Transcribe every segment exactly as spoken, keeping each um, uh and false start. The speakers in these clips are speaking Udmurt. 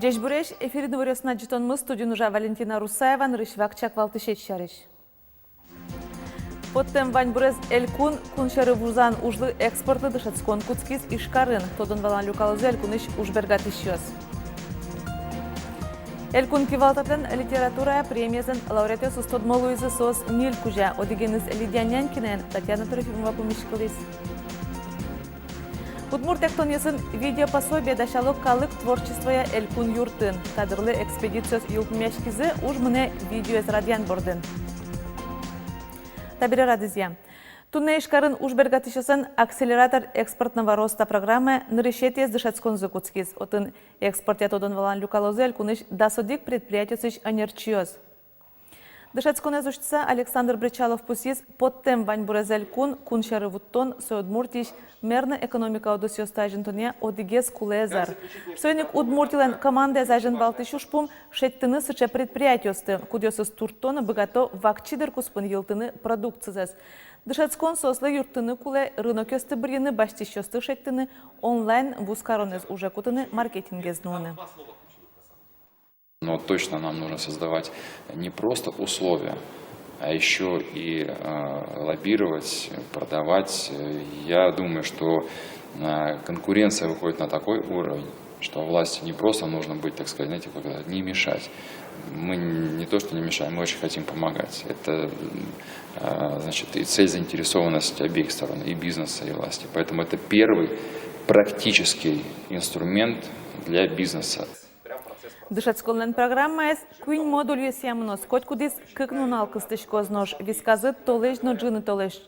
Ӟечбуресь! Эфирын «Иворъёс» но ӝытонмы, студиын ужа Валентина Русаева. Нырысь вакчияк валтӥсез сярысь. Поттэм ваньбурез элькун кун сьӧры вузан ужлы, экспортлы дышетскон кутскиз Ижкарын. Тодон-валан люкалозы элькунысь ужбергатӥсьёс. Элькун кивалтэтлэн литературая премиезлэн лауреатъёсыз тодмо луизы. Соос ньыль кузя. Одӥгеныз Лидия Нянькинаен Татьяна Трофимова пумиськылӥз. Удмурт эктонъёсын видеопособие дасяло калык творчествоя элькун юртын. Та дырлы экспедициос йылпумъяськизы, уж мынэ видеоез радъян бордын. Табере радызъя. Туннэ Ижкарын ужбергатӥсьёслэн «Акселератор экспортного роста» программая нырысетӥез дышетсконзы кутскиз. Отын экспортъя тодон-валан люкалозы элькунысь дас одӥг предприятиосысь ӧнерчиос. Дышетсконэз усьтыса, Александр Бречалов пусйиз: поттэм ваньбурез элькун кун сьӧры вуттон — со Удмуртиысь мерно экономика удысъёсты азинтонъя одӥгез кулэез ар. Соин ик Удмуртилэн командаез азьын валтӥсь ужпум — шедьтыны сыӵе предприятиосты, кудъёсыз туртто но быгато вакчи дыр куспын йылтыны продукцизэс. Дышетскон соослы юрттыны кулэ рынокъёсты бырйыны, басьтӥсьёсты шедьтыны, онлайн вузкаронэз уже кутыны, маркетингез нуыны. Но точно нам нужно создавать не просто условия, а ещё и, э, лоббировать, продавать. Э, я думаю, что, э, конкуренция выходит на такой уровень, что власти не просто нужно быть, так сказать, знаете, как это, не мешать. Мы не то что не мешаем, мы очень хотим помогать. Это, м, э, значит, и цель, заинтересованность обеих сторон, и бизнеса, и власти. Поэтому это первый практический инструмент для бизнеса. Дышетсконлэн программаез куинь модульёсъя мыноз, котькудӥз кык нунал кыстӥськоз. Нош висказы толэзь но ӝыны толэзь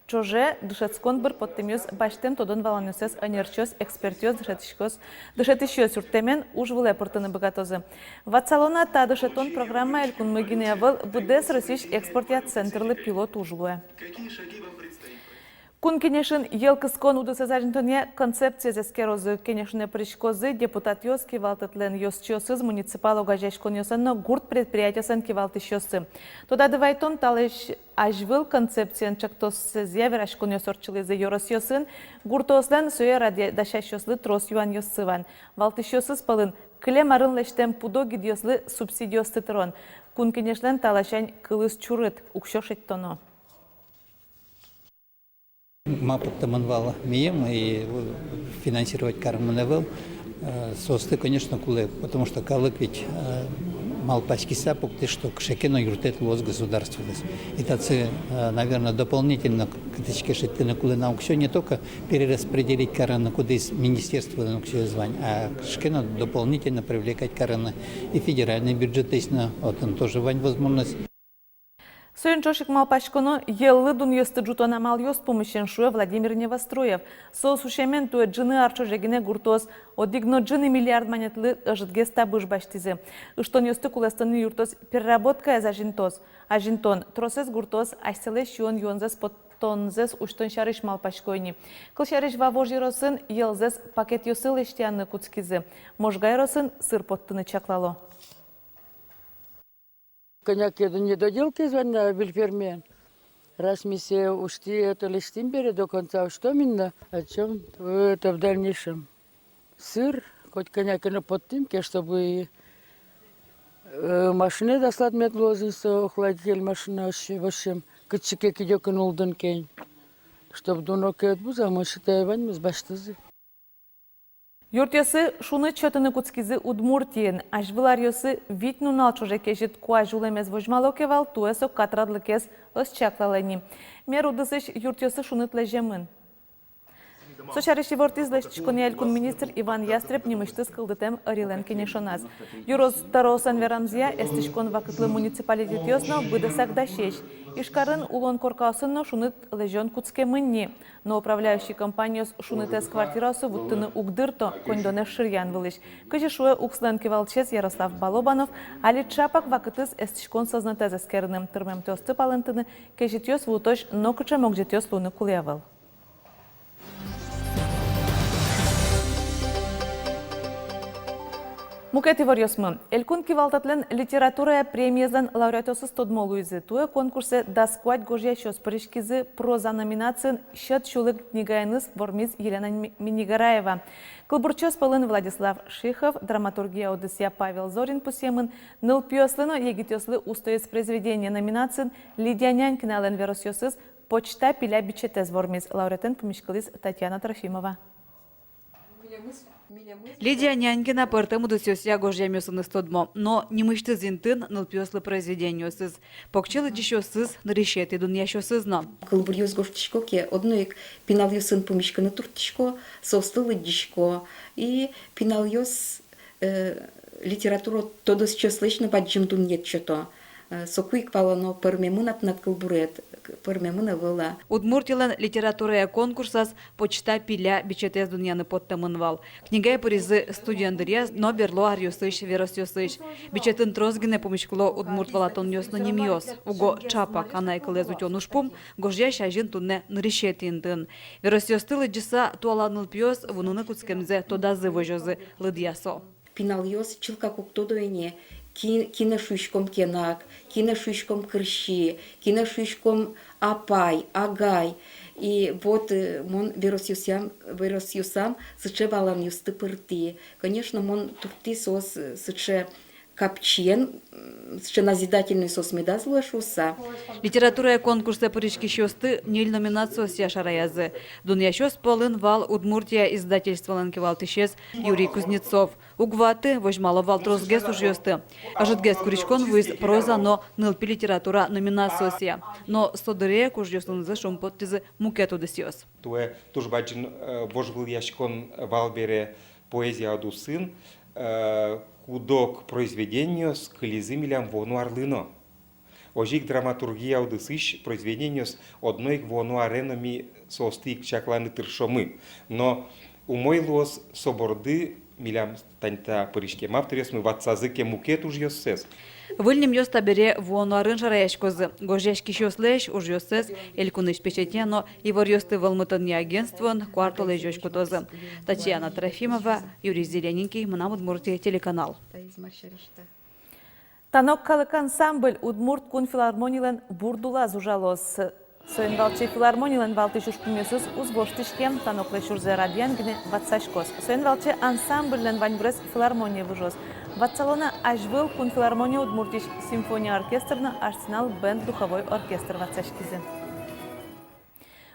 ӵоже дышетскон быр поттэмъёс басьтэм тодон-валанъёссэс ӧнерчиос, экспертъёс, дышетӥсьёс, дышетӥсьёс юрттэмен уж вылэ пыртыны быгатозы. Ватсалом на, та дышетон программа элькунмы гинэ ӧвӧл, быдэс Россиысь экспортъя центрлы пилот уж луэ. Кун Кенешын йӧл кыскон удысэз азинтонъя концепциез эскерозы. Кенешын пыриськозы депутатъёс, кивалтэтлэн ёзчиосыз, муниципал огазеяськонъёслэн но гурт предприятиослэн кивалтӥсьёссы. Тодады вайтом, талэсь азьвыл концепциен чектосэзъя вераськонъёс ортчылӥзы ёросъёсын. Гуртоослэн сое радъя дасясьёслы трос юанъёссы вань. Валтӥсьёсыз пӧлын: кылем арын лэсьтэм пудо гидъёслы субсидиосты тырон. Кун Кенешлэн та ласянь кылыз чурыт: уксё шедьтоно. Ма поттэмын вал мием, и финансировать каремын ӧвӧл, э, соосты, конечно, кулэ, потому что калык ведь, э, малпаськыса пуктӥз, что кыӵе ке но юрттэт луоз государстволэсь. И татчы, э, наверное, дополнительно кытысь ке шедьтыны кулэ на уксё, не только перераспределить карыны, кудӥз министерстволэн уксёез вань, а кыӵе ке но дополнительно привлекать карыны и федеральный бюджетэсь но, отын тоже вань возможность. Соин ӵош ик малпаськоно йӧллы дунъёсты ӝутон амалъёс пумысен, шуэ Владимир Невоструев. Соос усемен, туэ ӝыны ар ӵоже гинэ гуртоос одӥг но ӝыны миллиард манетлы ӧжытгес табыш басьтӥзы. Ыштонъёсты кулэстыны юрттоз переработкаез азинтоз. Азинтон тросэз гуртоос асьсэлэсь сиён-юонзэс поттонзэс усьтон сярысь малпасько ини. Кылсярысь, Вавож ёросын йӧлзэс пакетъёсы лэсьтыны кутскизы, Можга ёросын сыр поттыны чаклало. Кӧня ке недоделкаез вань на выль фермаен. Раз ми сое усьтӥ, это лэсьтӥм бере, до конца усьтом ини на. Ачим, это в дальнейшем. Сыр коть кӧня ке но поттӥм ке, чтобы, э, машинаез аслад мед луоз ини со, охладитель машина, вообще, вообще, кытчы ке кыдёкын улдын ке ини. Чтоб дуно ке уд вуы, а мон считаю, ваньмыз басьтозы. Юртъёсы шуныт сётыны кутскизы Удмуртиын. Азьвыл аръёсы вить нунал ӵоже кезьыт куазь улэмез возьмало ке вал, туэ со катрадлыкез ӧз чаклалэ ни. Мер удысысь юртъёсы шуныт лэземын. Со сярысь ивортӥз лэсьтӥськонъя элькун министр Иван Ястреб нимысьтыз кылдытэм ӧрилэн кенешоназ. Ёрос тӧроослэн верамзыя, эстӥськон вакытлы муниципалитетъёс но быдэсак дасесь. Ижкарын улон коркаосын но шуныт лэзён кутскемын ни. Но управляющий компаниос шунытэз квартираосы вуттыны уг дырто, коньдонэз шыръян вылысь. Кызьы шуэ УКСлэн кивалтӥсез Ярослав Балобанов, али ӵапак вакытэз эстӥськон сӧзнэтэз эскерыны, тырмымтэосты палэнтыны, кезьытъёс вуытозь нокыӵе могӟетъёс луыны кулэ ӧвӧл. Мукет иворъёсмы. Элькун кивалтэтлэн литературая премиезлэн лауреатъёсыз тодмо луизы. Туэ конкурсэ дас куать гожъясьёс пыриськизы. Проза номинациын «Сьӧд сюлык» книгаеныз вормиз Елена Ми-, Миннигараева. Кылбурчиос пӧлын Владислав Шихов, драматургия удысъя Павел Зорин пусъемын, нылпиослы но егитъёслы устоез произведение номинациын Лидия Нянькиналэн веросъёсыз «Почта пиля» бичетэз вормиз. Лауреатэн пумиськылӥз Татьяна Трофимова. Лидия Нянькина пӧртэм удысъёсъя гожъямъёсыныз тодмо, но нимысьтыз интыын нылпиослы произведениосыз, покчи лыдӟисьёсыз, нырысетӥ дунъясьёсыз но. Кылбуръёс гожтӥсько ке, одно ик пиналъёсын пумиськыны турттӥсько, соосты лыдӟисько, и пиналъёс, э, литература тодосчиослэсь но бадӟым дунъет сёто. Э, соку ик валано, пӧрмемын-а тынад кылбурет, пӧрмемын-а, ӧвӧл-а. Удмуртилэн литературая конкурсаз «Почта пиля» бичетэз дунъяны поттэмын вал. Книгае пыризы студент дыръяз но берло аръёсысь веросъёсысь. Бичетын трос гинэ пумиськыло удмурт валатонъёс но нимъёс. Уго ӵапак анай кылэз утён ужпум гожъясь азьын туннэ нырысетӥ интыын. Веросъёсты лыдӟыса, туала нылпиос вуныны кутскемзэ тодазы возёзы, лыдъя со. Пиналъёс чылкак уг тодо ини, ки-, кинэ шуиськом кенак, кинэ шуиськом кырси, кинэ шуиськом апай, агай. И вот, э, мон веросъёсам, веросъёсам сыӵе валанъёсты пыртӥ. Конечно, мон турттӥ соос, э, сыӵе капчиен, м, сыӵе назидательной соос медаз луэ шуыса. Литературая конкурсэ пыриськисьёсты ньыль номинациосъя шараязы. Дунъясьёс пӧлын вал «Удмуртия» издательстволэн кивалтӥсез Юрий Кузнецов. Уг ваты, возьмало вал тросгес ужъёсты. Ӧжытгес куриськон вуиз проза но нылпи литература номинациосъя. Но со дыре ик ужъёсынызы шумпоттӥзы мукет удысъёс. Туэ туж бадӟым, э, вожвылъяськон вал бере поэзия удысын, э, куд-ог произведениос кылизы милям вуоно арлы но. Озьы ик драматургия удысысь произведениос одно ик вуоно аре но ми соосты ик чакланы тыршомы. Но умой луоз со борды милям тани та пыриськем авторъёсмы ватсазы ке мукет ужъёссэс. Выль нимъёс табере вуоно арын шараяськозы. Гожъяськисьёслэсь ужъёссэс элькунысь печатья но иворъёсты вӧлмытонъя агентствоын куартолэзёзь кутозы. Татьяна Трофимова, Юрий Зелененький, «Мынам Удмуртие» телеканал. «Танок» калык ансамбль Удмурт кун филармонилэн бурд улаз ужалоз. Соин валче филармонилэн валтӥсь ужпумъёсыз уз воштӥське, «Таноклэсь» ужзэ радъян гинэ ватсаськоз. Соин валче ансамбльлэн ваньбурез филармоние выжоз. Ватсало на, азьвыл кун филармония Удмуртиысь симфония оркестр но «Арсенал» бэнд духовой оркестр ватсаськизы.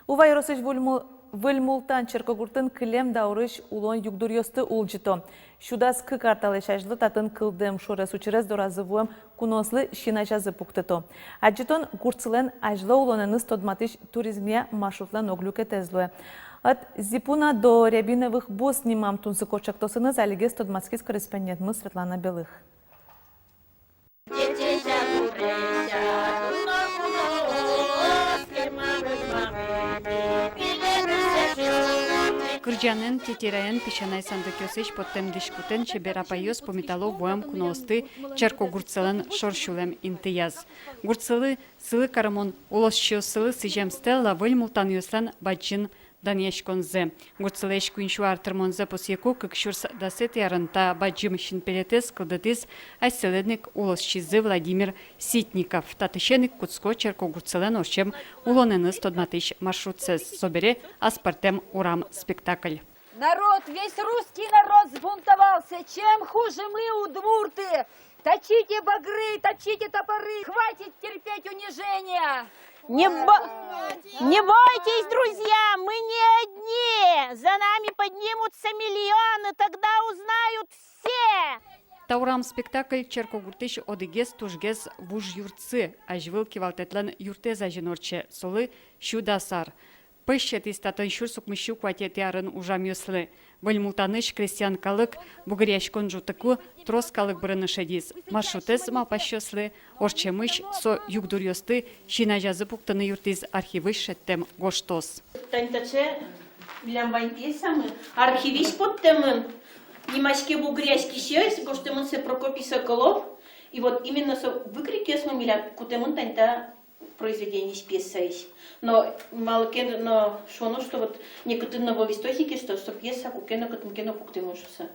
Ува ёросысь Выль Мул-, Выль Мултан черкогуртын кылем даурысь улон югдуръёсты улӟыто. Сю дас кык ар талэсь азьло татын кылдэм шурес учырез доразы вуэм куноослы син азязы пуктыто. Адӟытон гуртсылэн азьло улонэныз тодматӥсь туризмъя маршрутлэн ог люкетэз луэ. «От Зипуна до Рябиновых бус» нимам тунсыко ӵектосыныз алигес тодматскиз корреспондентмы Светлана Белых. Кырӟанэн, тетираен, песянай сандыкъёсысь поттэм дӥськутэн чебер апайёс пумитало вуэм куноосты черкогуртсылэн шорсюлэм интыяз. Гуртсылы сылы карымон улосчиоссылы сӥзем стела выль мултанъёслэн бадӟым данъяськонзы. Гуртсылэсь куинь сю ар тырмонзэ пусйыку, кык сюрс дасэтӥ арын та бадӟым синпелетэз кылдытӥз асьсэлэн ик улосчизы Владимир Ситников. Татысен ик кутско черкогуртсылэн ортчем улонэныз тодматӥсь маршрутсэс. Собере аспӧртэм урам спектакль. Народ, весь русский народ сбунтовался. Чем хуже мы, удмурты, точите багры, точите топоры. Хватит терпеть унижения. Не бо-, не бойтесь, друзья, мы не одни. За нами поднимутся миллионы, тогда узнают все. Та урам спектакль черкогуртысь одӥгез тужгес вуж юртсы, азьвыл кивалтэтлэн юртэз азьын ортче, солы сю дас ар. Пӧсь сётӥз татын сюрс укмыссю куатетӥ арын ужамъёслы. Выль Мултанысь крестьян калык бугыръяськон ӝутыку трос калык бырыны шедиз. Маршрутэз малпасьёслы ортчемысь со югдуръёсты син азязы пуктыны юрттӥз архивысь шедьтэм гожтос. Тани таӵе милям вань пьесамы архивысь поттэмын, нимаське «Бугыръяськисьёс», гожтэмын сое Прокопий Соколов. И вот именно со выкрикъёсмы милям кутэмын тани та произведениысь, пьесаысь. Но малы ке но шуоно, что вот некытын но ӧвӧл источникъёс, что, что пьеса куке но, кытын ке но пуктэмын шуыса.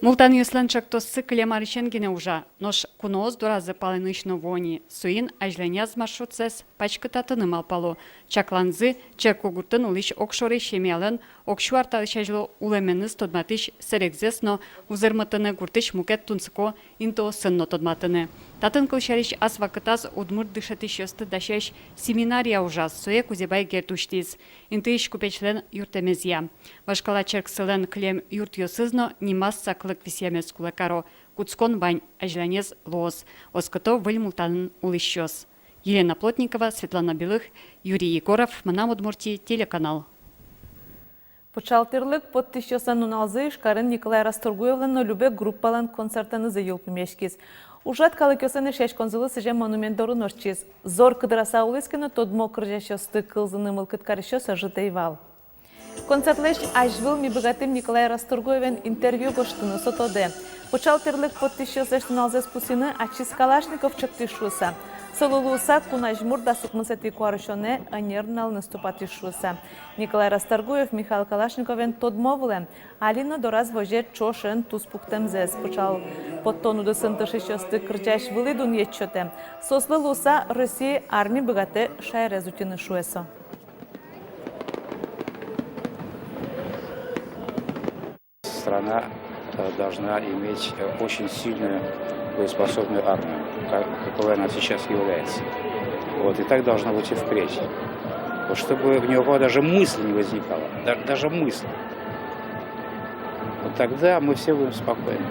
Мултанъёслэн ӵектоссы кылем арысен гинэ ужа, нош куноос доразы палэнысь но вуо ни. Соин азьланяз маршрутсэс паськытатыны малпало. Чакланзы, черкогуртын улӥсь огшоры семьялэн ог сю ар талэсь азьло улэменыз тодматӥсь сэрегзэс но узырмытыны, гуртысь мукет тунсыко интыосын но тодматыны. Татын, кылсярысь, ас вакытаз удмурт дышетӥсьёсты дасясь семинария ужаз, сое Кузебай Герд усьтӥз интыысь купечлэн юртэмезъя. Вашкала черксылэн кылем юртъёсыз но нимаз саклык висъямез кулэ каро. Кутскон вань, азьланез луоз, оскыто Выль Мултанын улӥсьёс. Елена Плотникова, Светлана Белых, Юрий Егоров, «Мынам Удмуртие» телеканал. Пыӵал тӥрлык поттӥсьёслэн нуналзы Ижкарын Николай Расторгуевлэн но «Любэ» группалэн концертэнызы йылпумъяськиз. Ужрад калыкъёслэн эшъяськонзылы сӥзем монумент дорын ортчиз. Зор кыдыраса улӥз ке но, тодмо кырӟасьёсты кылзыны мылкыд карисьёс ӧжыт ӧй вал. Концертлэсь азьвыл ми быгатӥм Николай Расторгуевен интервью гожтыны. Со тодэ, пыӵал тӥрлык поттӥсьёслэсь нуналзэс пусйыны ачиз Калашников ӵектӥз шуыса. Солы луыса, кун азьмурт дас укмысэтӥ куарусёнэ ӧнер нуналыныз тупатӥз шуыса. Николай Расторгуев Михаил Калашниковен тодмо вылэм. Али но дораз возе ӵошен туспуктэмзэс. Пыӵал поттон удысын тыршисьёсты кырӟась вылӥ дунъет сётэ. Соослы луыса, Россия арми быгатэ шаерез утьыны, шуэ со. Страна, э, должна иметь, э, очень сильную боеспособную армию, ка-, каковой она сейчас является. Вот, и так должно быть и впредь. Вот, чтобы ни у кого даже мысли не возникало, да-, даже мысли. Вот тогда мы все будем спокойны.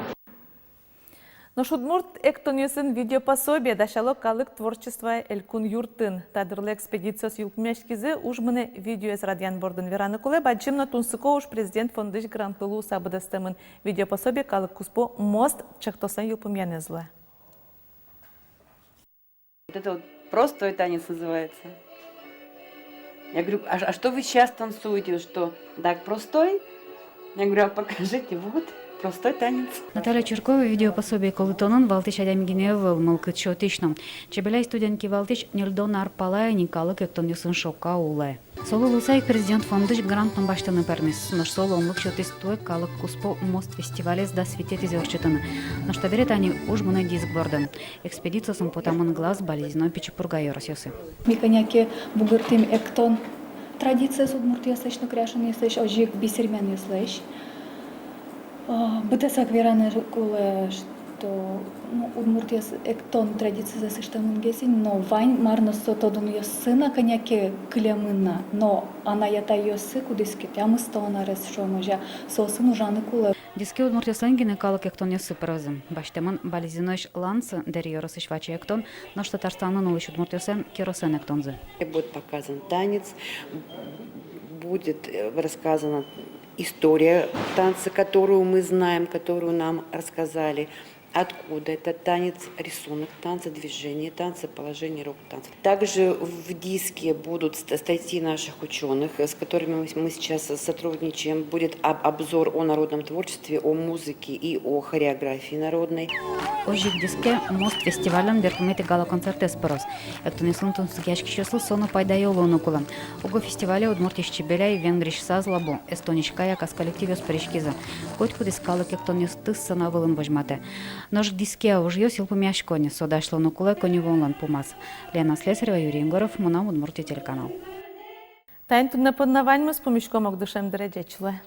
Нош удмурт эктонъёсын видеопособие дасяло Калык творчествоя элькун юртын. Та дырлы экспедициос йылпумъяськизы, уж мынэ видеоез радъян бордын. Вераны кулэ, бадӟым но тунсыко уж Президент фондысь грантлы луыса быдэстэмын. Видеопособие «Калык куспо мост» ӵектослэн йылпумъянэз луэ. Вот это вот простой танец называется. Я говорю: «А, а что вы сейчас танцуете? Что, так простой?» Я говорю: «А покажите, вот, простой танец». Наталья Чуркова видеопособие кылдытонын валтӥсь адями гинэ ӧвӧл, мылкыд сётӥсь но. Чебеляй студиялэн кивалтӥсь ньыльдон ар пала ини калык эктонъёсын шокка улэ. Солы луыса ик Президент фондысь грант но басьтыны пӧрмиз. Нош со луонлык сётӥз туэ «Калык куспо мост» фестивалез дас витетӥзэ ортчытыны. Нош табере тани уж мынэ диск бордын. Экспедициосын потамын Глаз, Балезино, Пичи Пурга ёросъёсы. Ми кӧня ке бугыртӥм эктон традициез удмуртъёслэсь но кряшенъёслэсь, озьы ик бисерменъёслэсь. А, быдэсак вераны кулэ, что, ну, удмуртъёс эктон традицизэс ыштэмын гес ини, но вань мар но со тодонъёссы на кӧня ке кылемын на, но анай-атайёссы, кудӥз ке тямыстон арес, шуом, озьы, соосын ужаны кулэ. Диске удмуртъёслэн гинэ калык эктонъёссы пырозы. Басьтэмын Балезиноысь «Ланцы», Дэри ёросысь «Ваче» эктон, нош Татарстанын улӥсь удмуртъёслэн «Киросэн» эктонзы. Будет показан танец, будет, э, рассказана история танца, которую мы знаем, которую нам рассказали, откуда этот танец, рисунок танца, движение танца, положение рук танца. Также в диске будут ст-, статьи наших учёных, с которыми мы с-, мы сейчас сотрудничаем. Будет об-, обзор о народном творчестве, о музыке и о хореографии народной. Озьы ик диске «Мост» фестивален берпуметӥ гала-концертэз пыроз. Эктонъёсын тунсыкъяськисьёслы со но пайдаё луыны кулэ. Уго фестивале Удмуртиысь «Чебеляй», Венгриысь «Саз лабу», Эстониысь «Каяк» ас коллективъёс пыриськизы. Котькудӥз калык эктонъёсты сцена вылын возьматэ. Нош диске ужъёс йылпумъясько ни, со дасялоно кулэ коньывуонлэн пумаз. Лена Слесарева, Юрий Егоров, «Мынам Удмуртие» телеканал. Таин туннэ понна ваньмыз. Пумиськом ог дышем дыре. Ӟеч луэ.